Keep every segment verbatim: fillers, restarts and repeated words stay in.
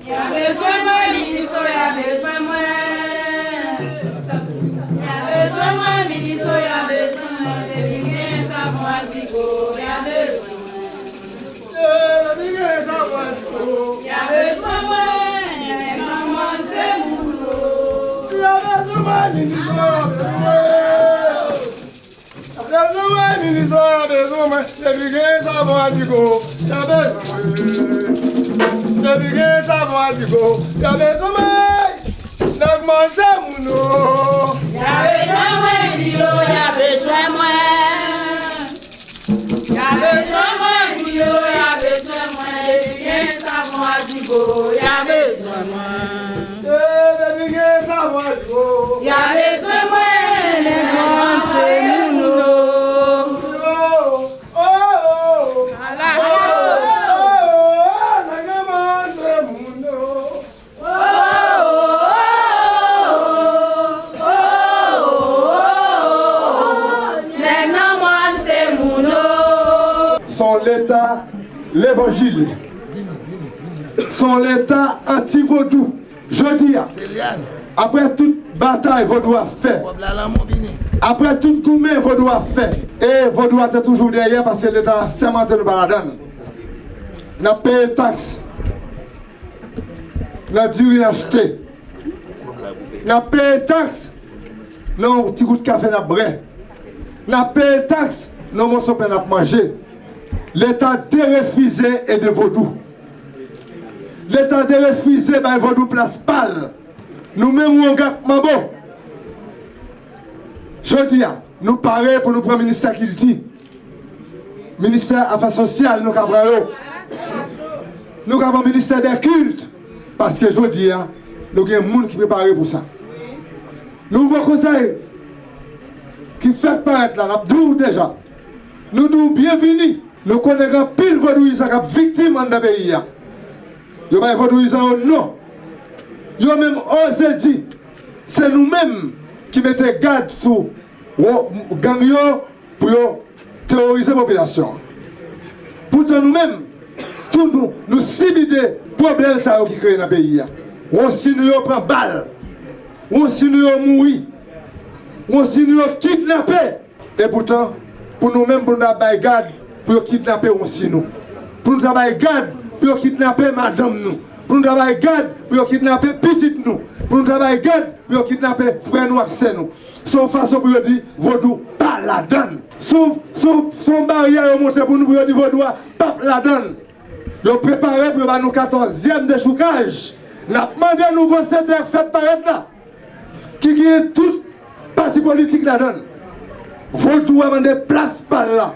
Y a bezwen mwen, minis yo, y a bezwen mwen. Y a bezwen mwen, minis yo, y a bezwen mwen. Depi gen savon Adigo, y a bezwen mwen. Depi gen savon Adigo, y a bezwen mwen. Nèg nan mòn se moun yo. Y a bezwen mwen, minis yo, y a bezwen mwen. Depi gen savon Adigo, y a bezwen mwen. Depi gen savon Adigo, y a bezwen mwen. Nèg manje moun yo. Y a bezwen mwen, di yo, y a bezwen mwen. Y a bezwen mwen, di yo, y a bezwen mwen. Depi gen savon Adigo, y a bezwen mwen. Depi gen savon Adigo. Y a bezwen mwen, nèg manje moun yo. Oh, oh, oh. Ala. Oh, oh, oh, nèg manje moun yo. Oh, oh, oh, nèg nan mòn se moun yo. Se yon leta levanjil. Se yon leta anti-vodou. Jodi a, apre tout batay vodou ap fè, apre tout goumen vodou ap fè, e vodou a te toujou dèyè paske leta sèmante nou pa ladan l. N ap peye taks nan diri n achte. N ap peye taks nan yon ti gout kafe n ap bwè. N ap peye taks nan yon moso pen n ap manje. Leta derefize ede vodou. Leta derefize bay vodou plas pa l. Nou menm, Wonga ak Manbo, jodi a, nou pare pou nou pran ministè kilti. Ministè afè sosyal, nou ka pran yo. Nou ka pran ministè dè kilt. Paske jodi a, nou gen moun ki prepare pou sa. Nouvo konsèy ki fèk parèt la, n ap di w deja. Nou di w byenvini. Nou konnen gen anpil vodouyizan k ap viktim anndan peyi a. Yo bay vodouyizan yo non. Yo menm oze di, se nou menm ki mete gad sou wo-, gang yo pou yo teworize popilasyon an. Poutan nou menm, tou nou, nou sibi de pwoblèm sa yo ki kreye nan peyi a. Wonsi nou yo pran bal. Wonsi nou yo mouri. Wonsi nou yo kidnape. Epoutan, pou nou menm, pou nou ta bay gad pou yo kidnape wonsi nou, pou nou ta bay gad pou yo kidnape madanm nou, pou nou ta bay gad pou yo kidnape pitit nou, pou nou ta bay gad pou yo kidnape frè nou ak sè nou, se yon fason pou yo di vodou pa ladan l. Se yon, se yon, se yon baryè yo monte pou nou, pou yo di vodou a p ap ladan l. Yo prepare pou yo ba nou katòzyèm dechoukaj. N ap mande nouvo sete k fèk parèt la, ki genyen tout pati politik ladan l. Vodou a mande plas pa l la.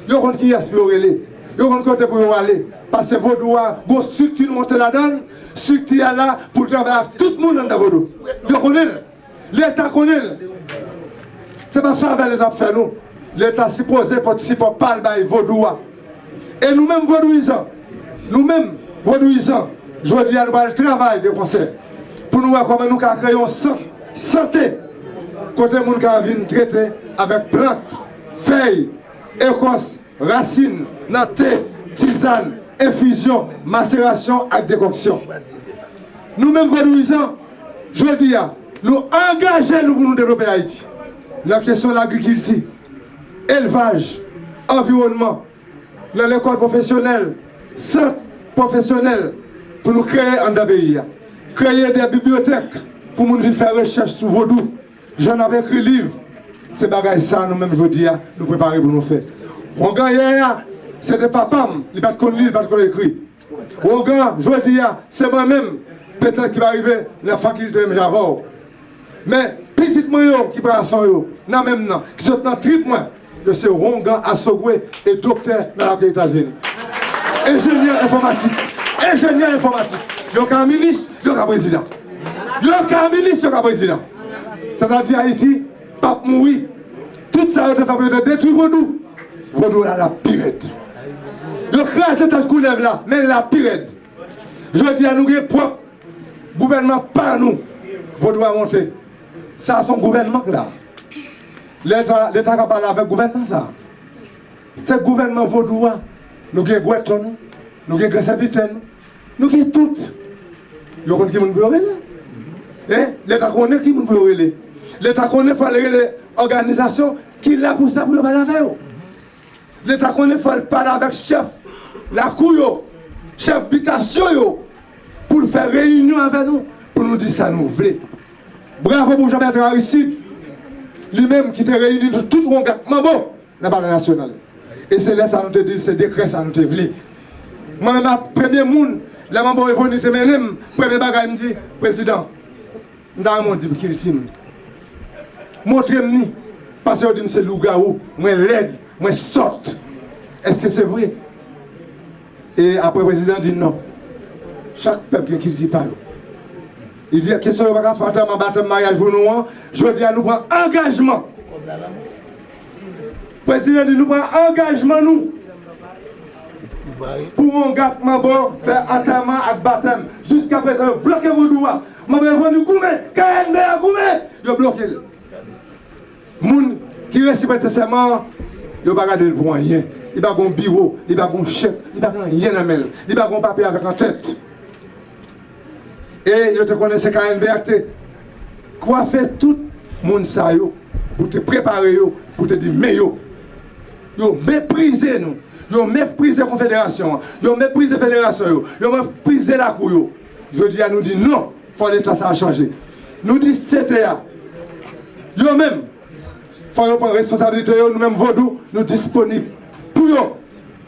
Yo konn kiyès pou yo rele. Yo konn kote pou yo ale. Paske vodou a gon estrikti nou monte ladan l. Estrikti a la pou l travay ak tout moun anndan vodou. Yo konnen l. Leta konnen l. Se pa favè Leta ap fè nou. Leta sipoze pote sipò pa l bay vodou a. E nou menm vodouyizan, nou menm vodouyizan, jodi a nou pral travay de konsè pou nou wè kòman nou ka kreye yon sant sante kote moun ka vin trete avèk plant, fèy, ekòs, rasin, nan te, tizàn, enfizyon, maserasyon ak dekòksyon. Nou menm vodouyizan, jodi a, nou angaje nou pou nou devlope Ayiti nan kesyon lagrikilti, elvaj, anviwònman, nan lekòl pwofesyonèl, sant pwofesyonèl pou nou kreye anndan peyi a. Kreye de bibliyotèk pou moun vin fè rechèch sou vodou, jan n ap ekri liv. Se bagay sa nou menm jodi a, nou prepare pou nou fè. Wonga yè a, se te papa m, li pa t konn li, li pa t konn ekri. Wonga, jodi a, se mwen menm, petèt ki va rive nan fakilte menm jan avè w. Men, pitit mwen yo, ki pa gason yo, nan men m nan, ki sot nan trip mwen, yo se Wonga Asogwe e doktè nan lakou Etazini. Enjenyè enfòmatik. Enjenyè enfòmatik. Yo ka minis, yo ka prezidan. Yo ka minis, yo ka prezidan. Sètadi Ayiti p ap mouri. Tout sa yo te fè pou yo te detwi vodou, vodou la, l ap pi rèd. Yo kraze tèt koulèv la, men l ap pi rèd. Jodi a, nou gen pwòp gouvènman pa nou. Vodou a monte. Sa se yon gouvènman k la. Leta, Leta ka pale avèk gouvènman sa. Se gouvènman vodou a. Nou gen gwèt nou, nou gen gran sèvitè nou, nou gen tout. Yo konn ki moun pou yo rele. E Leta konnen ki moun pou yo rele. Leta konnen fò l rele òganizasyon ki la pou sa pou yo pale avè yo. Leta konnen fò l pale avèk chèf lakou yo, chèf bitasyon yo, pou l fè reyinyon avè nou, pou nou di sa nou vle. Bravo pou Jean Bertrand Aristide, li menm ki te reyini nou tout wongak manbo nan Palè Nasyonal. E se lè sa nou te di l se dekrè sa nou te vle. Mwen menm, a premye moun, lè manbo Evoni te mennen m, premye bagay m di, Prezidan, m ta renmen w di m kilti m. Montre m ni. Paske yo di m se lougawou, mwen lèd, mwen sòt. Èske se vre? E apre prezidan di non. Chak pèp gen kilti pa yo. Li di kesyon yo pa ka fè antèman, batèm, maryaj pou nou an. Jodi a nou pran angajman. Prezidan di nou pran angajman nou pou wongak manbo fè antèman ak batèm. Jiskaprezan yo bloke vodou a. Manbo Evoni goumen, K N B A goumen, yo bloke l. Moun ki resi prete sèman an, yo pa gade l pou anyen. Li pa gon biwo, li pa gon chèk, li pa gen anyen nan men l. Li pa gon papye avèk antèt. E yo te konnen se K N B A k te kwafe tout moun sa yo, pou te prepare yo, pou te di men yo. Yo meprize nou. Yo meprize konfederasyon an. Yo meprize federasyon yo. Yo meprize lakou yo. Jodi a nou di non, fò leta sa a chanje. Nou di C T A, yo menm, fò yo pran responsabilite yo, nou menm vodou, nou disponib pou yo,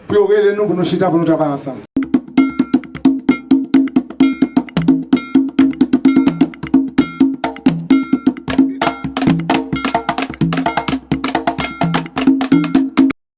pou yo rele nou, pou nou chita, pou nou travay ansanm.